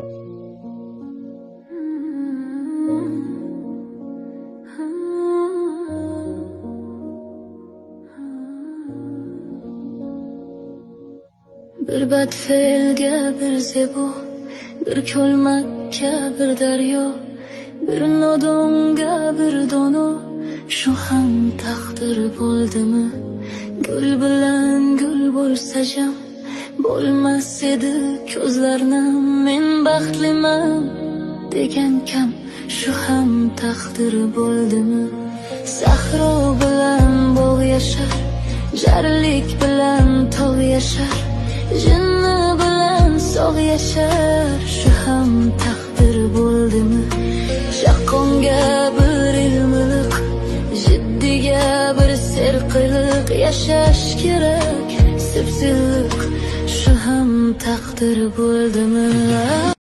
Bir badfe'lga bir zebo, bir ko'lmakka bir daryo, bir nodonga bir dono, shu ham taqdir bo'ldimi? Gul bilan gul bo'lsa jam, bo'lmas edi ko'zlarni. Men baxtliman degan kam, shu ham taqdir bo'ldimi? Sahro bilan bog' yashar, jarlik bilan tog' yashar, jinni bilan sog' yashar, shu ham taqdir bo'ldimi? Chaqqonga bir ilmiliq, jiddiga bir serqiliq, yashash kerak sipsilliq, shu ham taqdir bo'ldimi?